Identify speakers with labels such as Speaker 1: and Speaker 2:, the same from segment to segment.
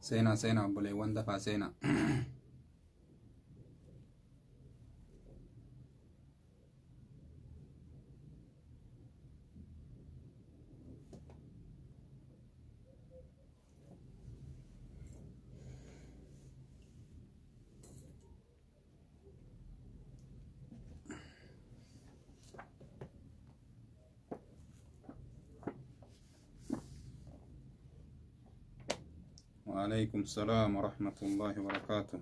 Speaker 1: Seenaa seenaa obboleewwan dafaa seenaa. وعليكم السلام ورحمة الله وبركاته.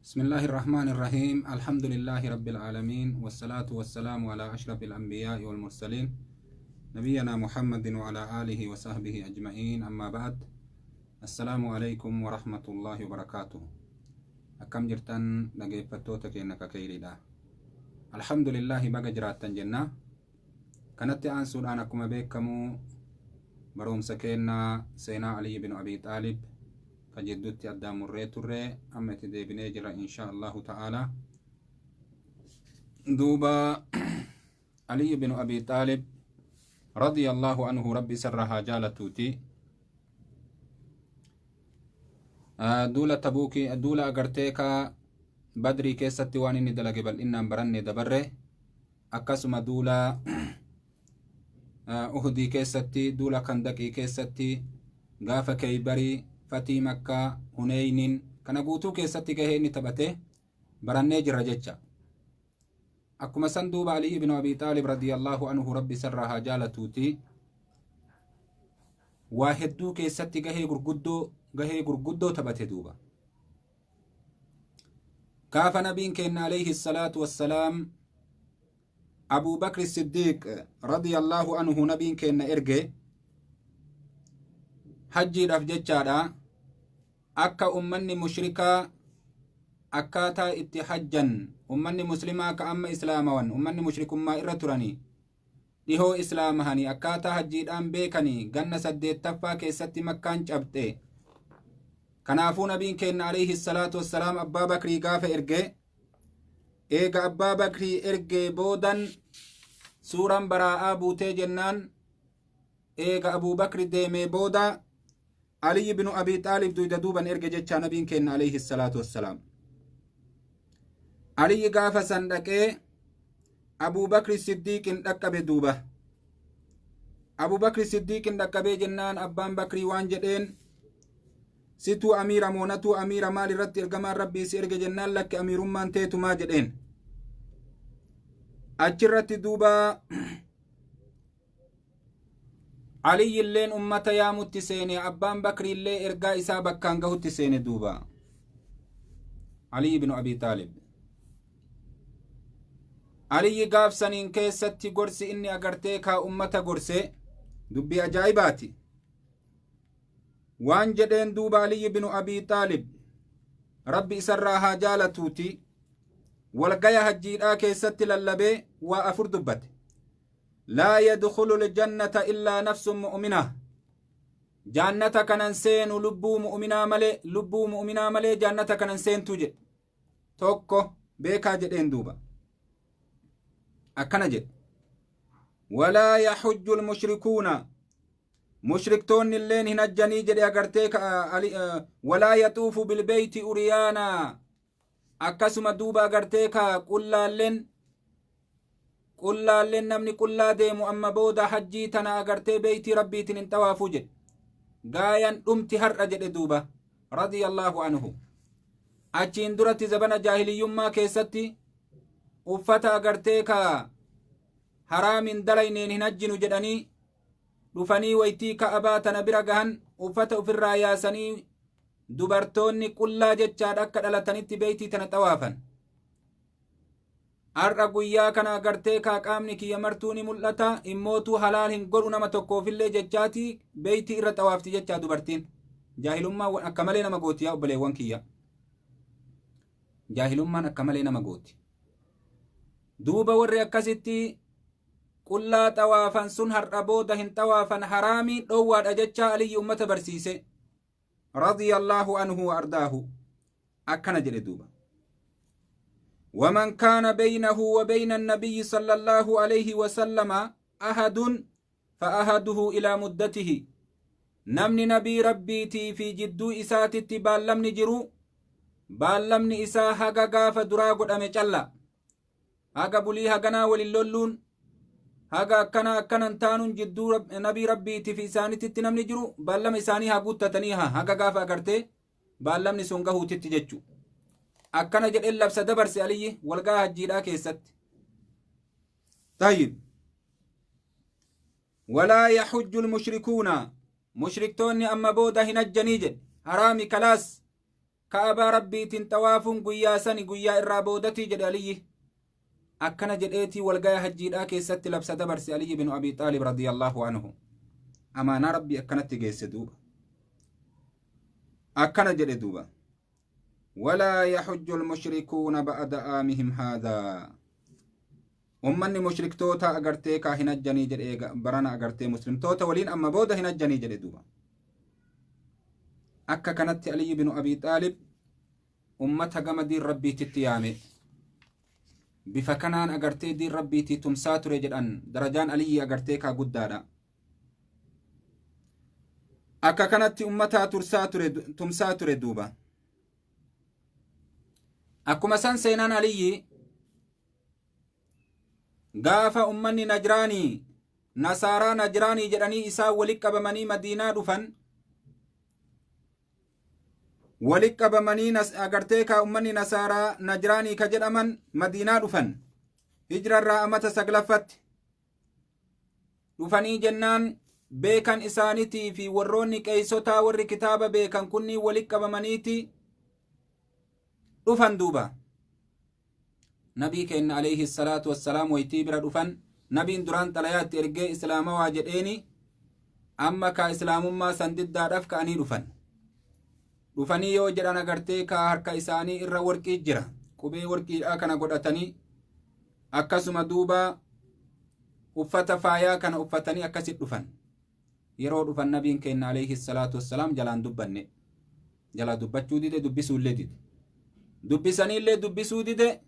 Speaker 1: بسم الله الرحمن الرحيم. الحمد لله رب العالمين، والصلاة والسلام على أشرف الأنبياء والمرسلين، نبينا محمد وعلى آله وصحبه أجمعين. أما بعد، السلام عليكم ورحمة الله وبركاته. أكم جرتن dhaggeeffattoota keenya kakkeeyriidha. Alhamdulillahi, baga jiraattan jenna. Kanatti aansuudhaan, akkuma beekamu barumsa keenna seenaa Alii bin Abi Xaalib ka jidduutti addaan murree turre amma itti deebinee jira, insha Allahu ta'ala. Duuba Alii bin Abi Xaalib radiyallahu anhu, rabbi isarraa haa jaalatuuti, duula Tabuukii, duula agartee ka Badrii keessatti waan inni dalage bal'innaan baranne dabarre. Akkasuma duula Uhudii keessatti, duula Kandaqii keessatti, gaafa Keeybarii, Fatii Makkaa, Huneynin, kana guutuu keessatti gahee inni taphate barannee jirra jecha. Akkuma san duuba Alii ibn Abi Xaalib radiyallahu anhu, rabbi isarraa haa jaalatuuti, waa hedduu keessatti gahee gurguddoo taphate. Duuba gaafa nabiin keenya alayhi salaatu wassalaam Abuu Bakri Siddiiq radiyallahu anhu nabiin keenya erge hajjiidhaaf jechaadha, akka ummanni mushrikaa akkaataa itti hajjan, ummanni muslimaa ka amma islaamawan, ummanni mushrikummaa irra turanii dhihoo islaamahanii akkaataa hajjiidhaan beekanii, ganna saddeettaffaa keessatti Makkaan cabxe. Kanaafuu nabiin keenya alayhi salaatu wassalaam Abbaa Bakrii gaafa erge, eega Abbaa Bakrii ergee boodan suuraan Baraa'aa buutee jennaan, eega Abuu Bakri deemee booda Aliy ibnu Abi Xaalib duyda duuban erge jechaa nabiin keenya alayhi salaatu wassalaam. Aliyi gaafa san dhaqee Abuu Bakri Siddiiqin dhaqqabe. Duuba Abuu Bakri Siddiiqin dhaqqabee jennaan, Abbaan Bakrii waan jedheen, "Situu amiira moonatuu amiira? Maal irratti ergamaan Rabbii si erge?" jennaan, "Lakki, amiirummaan teetumaa" jedheen. Achirratti duuba Aliyyilleen ummata yaamutti seene, Abbaan Bakriillee ergaa isaa bakkaan gahutti seene. Duuba Ali ibnu Abi Xaalib, Aliyyi gaafsaniin keessatti gorsi inni agartee kaa ummata gorse dubbii ajaa'ibaati. Waan jedheen duuba Aliyyi ibnu Abi Xaalib, rabbi isarraa haa jaalatuuti, Walgaya hajjiidhaa keessatti lallabee waa afur dubbate. Laa yadkhulu ljannata illaa nafsun mu'mina. Jaannata kanan seenu lubbuu mu'minaa malee, lubbuu mu'minaa malee jaannata kanan seentu jedhe. Tokko beekaa jedheen duuba. Akkana jedhe. Walaa yaxujju lmushrikuuna. Mushriktoonni illeen hin hajjanii jedhe agartee. Walaa yaxuufu bilbeeyti uriyaana. Akkasuma duuba agartee ka qullaalleen namni qullaa deemu amma booda hajjii tana agartee beeytii Rabbiitiin hin xawaafuu jedhe. Gaayan dhumti har'a jedhe duuba, radiyallaahu anhu. Achiin duratti zabana jaahiliyyummaa keessatti uffata agartee ka haraamin dalayneen hin hajjinu jedhanii dhufanii, waytii Ka'abaa tana bira gahan uffata ufirraa yaasanii, dubartoonni qullaa jechaadha akka dhalatanitti beeytii tana xawaafan. Har'a guyyaa kana agartee kaa qaamni kiyya martuu ni mul'ata, immootuu halaal hin godhu nama tokkoofillee jechaati beeytii irra xawaafti jechaa dubartiin. Jaahilummaan akka malee nama gooti, yaa obboleewwan kiyya. Jaahilummaan akka malee nama gooti. Duuba warri akkasitti qullaa xawaafan sun har'a booda hin xawaafan, haraamii dhoowwaadha jechaa Aliyyi ummata barsiise. Radiyallaahu anhu wa ardaahu. Akkana jedhe duuba. ومن كان بينه وبين النبي صلى الله عليه وسلم أحد فأحده إلى مدته. Namni nabii Rabbiitii fi jidduu isaatitti baallamni jiru, baallamni isaa haga gaafa duraa godhame calla. Haga bulii haganaa walin lolluun, haga akkana akkanan taanuun, jidduu nabii Rabbiitii fi isaanititti namni jiru baallama isaanii haa guuttatanii haa haga gaafa agartee baallamni sun gahuutitti jechu. Akkana jedheen labsa dabarse Aliyyi walgaa hajjiidhaa keessatti. طيب، ولا يحج المشركون. Mushriktoonni amma booda hin hajjanii jedhe. Haraami kalaas Ka'abaa Rabbiitiin xawaafuun guyyaa sani, guyyaa irraa boodatii jedhe Aliyyi. Akkana jedheetii walgaya hajjiidhaa keessatti labsa dabarse Aliyyi bin Abi Xaalib radiyallaahu anhu. Amaanaa Rabbii akkanatti geesse duuba. Akkana jedhe duuba. ولا يحج المشركون بعد عامهم هذا. Ummanni mushriktoota agartee kaa hin hajjanii jedhe barana agartee muslimtoota waliin amma booda hin hajjanii jedhe duuba. Akka kanatti Aliyyi bin Abi Xaalib ummata gama diin Rabbiititti yaame. Bifa kanaan agartee diin Rabbiitii tumsaa ture jedhan. Darajaan Aliyyi agartee kaa guddaadha. Akka kanatti ummataa tursaa ture, tumsaa ture duuba. Akkuma san seenaan Aliyyi gaafa ummanni Najraanii, Nasaaraa Najraanii jedhanii isaan walitti qabamanii Madiinaa dhufan, walitti qabamanii agartee kaa ummanni Nasaaraa Najraanii ka jedhaman Madiinaa dhufan, hijrarraa amata saglaffatti dhufanii jennaan, beekan isaanitii fi warroonni qeeysotaa, warri kitaaba beekan kunniin walitti qabamaniiti dhufan duuba. Nabii keenya alayhi salaatu wassalaam waytii bira dhufan, nabiin duraan xalayaatti ergee islaamawaa jedheeni. Amma kaa islaamummaa san diddaadhaaf ka'anii dhufan. Dhufanii yoo jedhan agartee kaa harka isaanii irra warqii jira, qubee warqiidhaa kana godhatanii, akkasuma duuba uffata faayaa kana uffatanii akkasit dhufan. Yeroo dhufan nabiin keenya alayhi salaatu wassalaam jalaan dubbanne, jalaa dubbachuu dide, dubbisuullee dide, dubbisaniillee dubbisuu dide.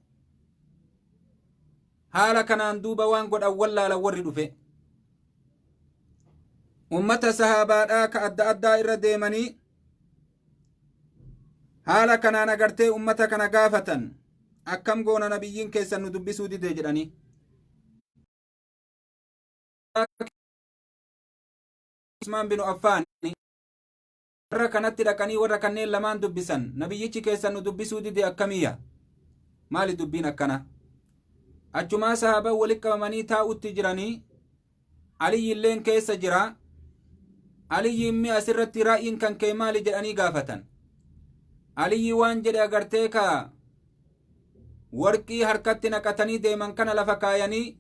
Speaker 1: Haala kanaan duuba waan godhan wallaalan warri dhufe. Ummata sahaabaadhaa ka adda addaa irra deemanii haala kanaan agartee ummata kana gaafatan, akkam goona, nabiyyiin keessan nu dubbisuu dide jedhanii. Usmaan bin Affaan warra kanatti dhaqanii warra kanneen lamaan dubbisan. Nabiyyichi keessan nu dubbisuu dide, akkamiyya, maali dubbiin akkana? Achumaa sahaaban walitti qabamanii taa'utti jiranii, Aliyyilleen keessa jira. Aliyyi immi asirratti ra'yiin kan kee maali jedhanii gaafatan. Aliyyi waan jedhe, agartee ka warqii harkatti naqatanii deeman kana lafa kaayanii,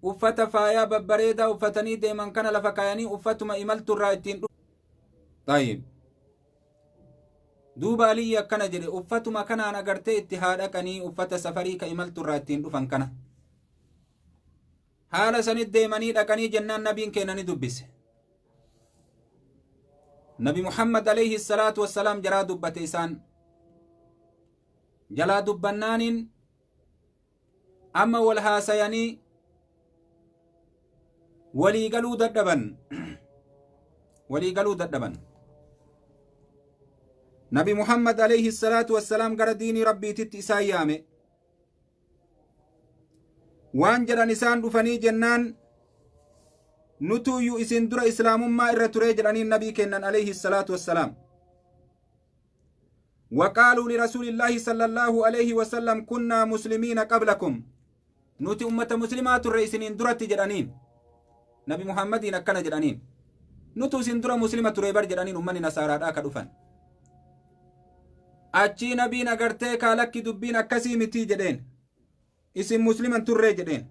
Speaker 1: uffata faayaa babbareedaa uffatanii deeman kana lafa kaayanii, uffatuma imalturraa ittiin. طيب، Duuba Aliyyi akkana jedhe, uffatuma kanaan agartee itti haa dhaqanii, uffata safarii ka imalturraa ittiin dhufan kana. Haala sanit deemanii dhaqanii jennaan nabiin keenya ni dubbise. Nabi Muhammad alayhi salaatu wassalaam jaraa dubbate. Isaan jalaa dubbannaaniin amma wal haasayanii walii galuu dadhaban, walii galuu dadhaban. Nabi Muhammad alayhi salaatu wassalaam gara diinii Rabbiititti isaan yaame. Waan jedhan, isaan dhufanii jennaan, "Nutuyyuu isin dura islaamummaa irra turee," jedhaniin nabii kennan alayhi salaatu wassalaam. وقالوا لرسول الله صلى الله عليه وسلم: "كنا مسلمين قبلكم." Nuti ummata muslimaa turre isiniin duratti jedhaniin. Nabi Muhammadiin akkana jedhaniin, "Nutu isin dura muslima ture bar," jedhaniin. Ummanni nasaaraadhaa ka dhufan achii nabiin agartee kaalakki, "Dubbiin akkasii mitii," jedheen, "Isin musliman turree," jedheen.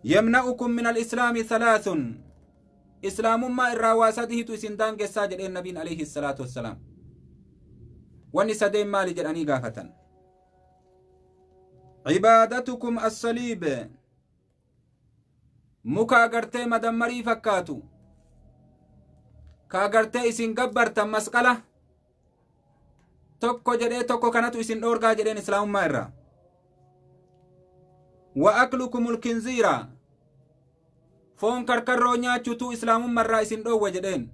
Speaker 1: يمنعكم من الإسلام ثلاث. Islaamummaa irraa waa sadihitu isin daangessaa jedheen nabiin alayhi salaatu wassalaam. Wanni sadeen maali jedhanii gaafatan. عبادتكم الصليب, muka agartee madammarii fakkaatu ka agartee isin gabbartan, masqala tokko jedhee, tokko kanatu isin dhoorgaa jedheen islaamummaa irraa. وأكلكم الخنزير, foon karkarroo nyaachuutu islaamummaa irraa isin dhoowwa jedheen.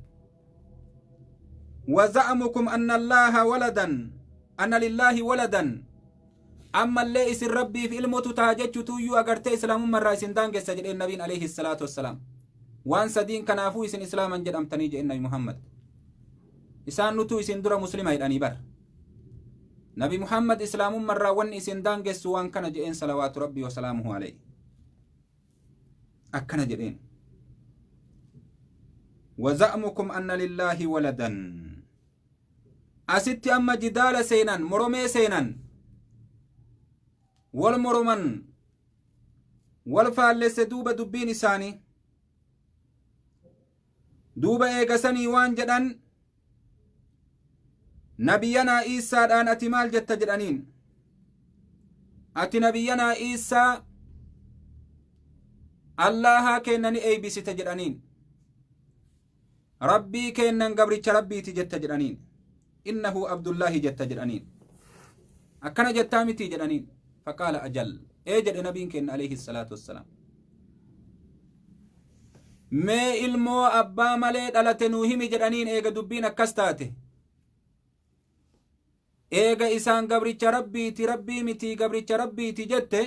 Speaker 1: وزعمكم أن الله ولدا، أن لله ولدا, ammallee isin Rabbiif ilmotu taha jechuutu iyyuu agartee islaamummaa irraa isin daangessa jedheen nabiin alayhi salaatu wassalaam. Waan sadiin kanaafuu isin islaaman jedhamtanii jedheen Nabi Muhammad. Isaan nutu isin dura muslima jedhanii bar. Nabi Muhammad, "Islaamummaa irraa wanni isin daangessu waan kana," jedheen salawaatu Rabbii wasalaamuhu alayhi. Akkana jedheen: وزعمكم أن لله ولدا. Asitti amma jidaala seenan, moromee seenan, wal moroman, wal faallesse. Duuba dubbiin isaanii duuba eegasanii waan jedhan, nabiyyanaa Iisaadhaan, "Ati maal jetta?" jedhaniin. "Ati nabiyyanaa Iisaa Allahaa kennani eeybisite," jedhaniin. "Rabbii kennan gabricha Rabbiiti jetta," jedhaniin. "إنه عبد الله" jetta jedhaniin. "Akkana jettaa miti?" jedhaniin. فقال أجل, ee jedhe nabiin kenna alayhi salaatu wassalaam. "Mee ilmoo abbaa malee dhalate nuu himi," jedhaniin. Eega dubbiin akkas taate, eega isaan gabricha Rabbiiti, Rabbii miti, gabricha Rabbiiti jette,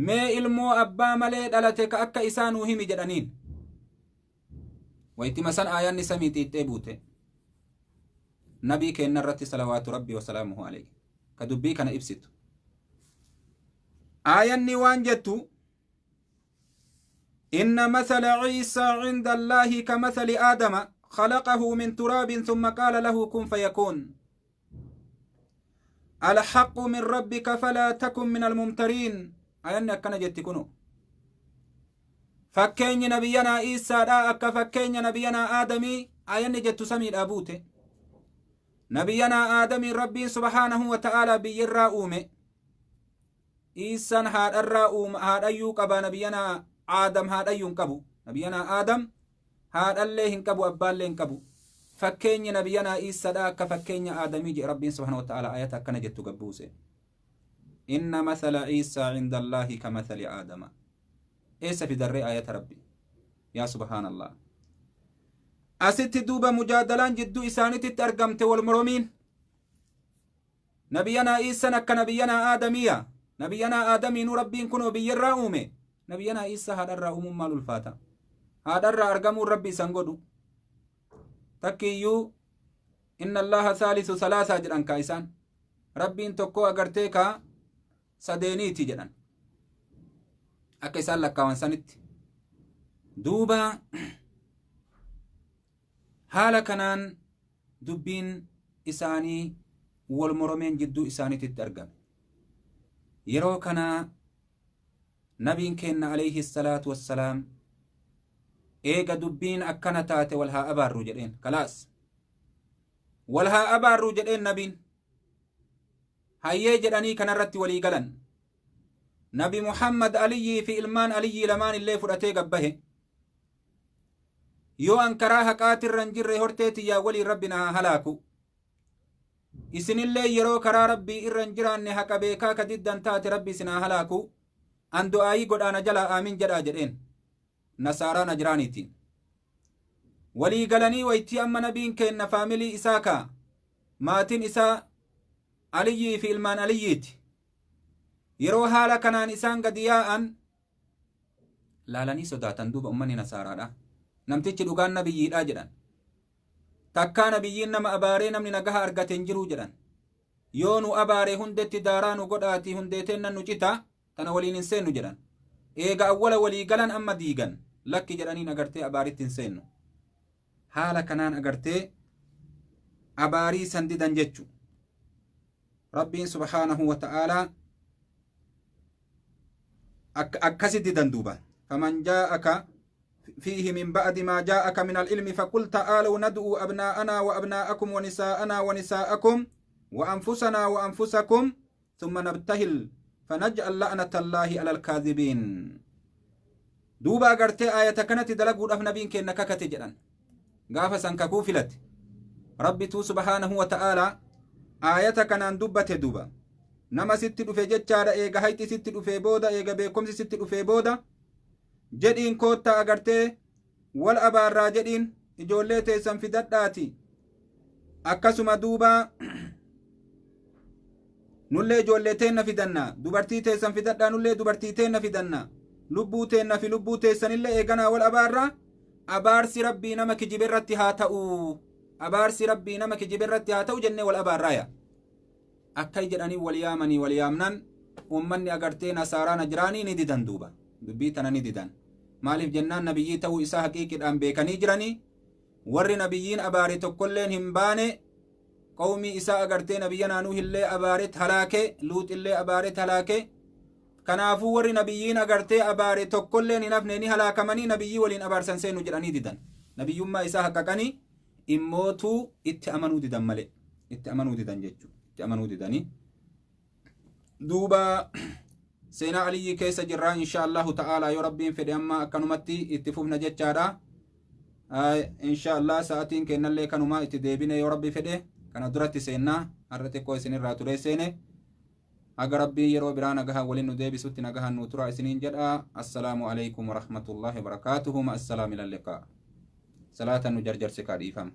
Speaker 1: "Mee ilmoo abbaa malee dhalate ka akka isaa nuu himi," jedhaniin. Waytima san aayanni samii xiixxee buute nabii kenna irratti salawaatu Rabbii wasalaamuhu alayhi, ka dubbii kana ibsitu. Aayanni waan jettu: إن مثل عيسى عند الله كمثل آدم، خلقه من تراب ثم قال له كن فيكون. الحق من ربك فلا تكن من الممترين. Ayanni akkana jetti kunu: fakkeenyi nabiyyanaa Iisaadha akka fakkeenya nabiyyanaa Aadamii. Ayanni jettu samiidhaa buute. Nabiyyanaa Aadamiin Rabbiin subhaanahu wa ta'aalaa biyyirraa uume. Iisaan haadharraa uuma, haadhayyuu qaba. Nabiyyanaa Aadam haadhayyuu hin qabu. Nabiyyanaa Aadam haadhallee hin qabu, abbaallee hin qabu. Fakkeenyi nabiyyanaa Iisaadha akka fakkeenya Aadamii jedhe Rabbiin subhaanahu wa ta'aalaa. Ayata akkana jettu gabbuuse: إن مثل عيسى عند الله كمثل آدم. Eessa fidarree ayata Rabbi? Yaa subhaanallah! Asitti duuba mujaadalaan jidduu isaaniititti argamte, wal moromiin. Nabiyyanaa Iisan akka nabiyyanaa Aadamiya. Nabiyyanaa Aadamiinuu Rabbiin kunoo biyyarraa uume. Nabiyyanaa Iisaa haadharraa uumuun maal ulfaata? Haadharraa argamuun Rabbi isan godhu takkiiyyuu. إن الله ثالث ثلاثة jedhan kaa isaan. Rabbiin tokko agartee kaa sadeeniiti jedhan akka isaan lakkaawan sanitti. Duuba haala kanaan dubbiin isaanii wal moromeen jidduu isaaniititti argame. Yeroo kana nabiin keenna alayhi salaatu wassalaam, "Eega dubbiin akkana taate, wal haa abaarru," jedheen. Kalaas. Wal haa abaarruu jedheen nabiin. Hayyee jedhanii kanarratti walii galan. Nabi Muhammad Aliyyii fi ilmaan Aliyyii lamaan illee fudhatee gabbahe. Yoo an karaa haqaatirra hin jirre hortee tiyyaa waliin Rabbi na haa halaaku. Isinillee yeroo karaa Rabbii irra hin jiraanne haqa beekaa ka diddan taate Rabbi isin haa halaaku. An du'aayii godhaana jalaa aamin jedhaa jedheen. Nasaaraa Najraaniitiin. Walii galanii waytii amma nabiin keenna faamilii isaa kaa maatiin isaa Aliyyii fi ilmaan Aliyyiiti. Yeroo haala kanaan isaan gadi yaa'an laalanii sodaatan duuba ummanni nasaaraadha. Namtichi dhugaan nabiyyiidha jedhan. Takkaa nabiyyiin nama abaaree namni nagaha argate hin jiruu jedhan. Yoo nu abaare hundetti daaraa nu godhaatii hundeeteennan nu cita tana waliin hin seennu jedhan. Eega awwala walii galan amma diigan lakki jedhaniin agartee abaaritti hin seennu. Haala kanaan agartee abaarii san didan jechu. Rabbiin subhaanahu wa ta'aalaa akkasi didan duuba. Faman jaa'aka فيه من بعد ما جاءك من العلم فقل تعالوا ندعو أبناءنا وأبناءكم ونساءنا ونساءكم وأنفسنا وأنفسكم ثم نبتهل فنجعل لعنة الله على الكاذبين. دوبا غرتي آية كانت دلقوا أف نبين كأنك كتجرا غافة سنككو فلت ربي تو سبحانه وتعالى آية كان دبت دوبا نما ست دفه جتشارا إيغا هايتي ست دفه بودا إيغا بيكمسي ست دفه بودا jedhiin koottaa agartee wal abaarraa jedhiin ijoollee teessan fidadhaati akkasuma duuba nullee ijoollee teenna fidanna dubartii teessan fidadhaa nullee dubartii teenna fidanna lubbuu teenna fi lubbuu teessanillee eeganaa wal abaarraa abaarsi rabbii nama kijibe irratti haa ta'u abaarsi rabbii nama kijibe irratti haa ta'u jennee wal abaarraaya akkay jedhanii wal yaamanii wal yaamnan ummanni agartee nasaaraa najraanii ni didan duuba dubbii tana ni didan. Maaliif jennaan nabiyyii ta'uu isaa haqiiqidhaan beekanii jiranii warri nabiyyiin abaare tokkolleen hin baane qawmii isaa agartee nabiyya naanuu illee abaaret halaake luut illee abaaret halaake kanaafuu warri nabiyyiin agartee abaare tokkolleen hin hafne ni halaakamanii nabiyyii waliin abaarsan seenu jedhanii didan. Nabiyyummaa isaa haqqaqanii immootuu itti amanuu didan malee itti amanuu didan jechuudha itti amanuu didanii duuba seenaa Aliyyii keessa jirraa insha Allahu ta'aalaa yoo rabbiin fedhe amma akkanumatti itti fufna jechaadha. Insha Allah sa'atiin kennallee kanuma itti deebine yoo rabbi fedhe kana duratti seennaa har'a xiqqoo isinirraa turee seene haga rabbiin yeroo biraa nagahan waliin nu deebisutti nagahan nu tura isiniin jedha. Assalaamu alaikum warahmatullahi wabarakaatuhu. Ma assalaam ila liqaa. Salaatan nu jarjarse kaa dhiifama.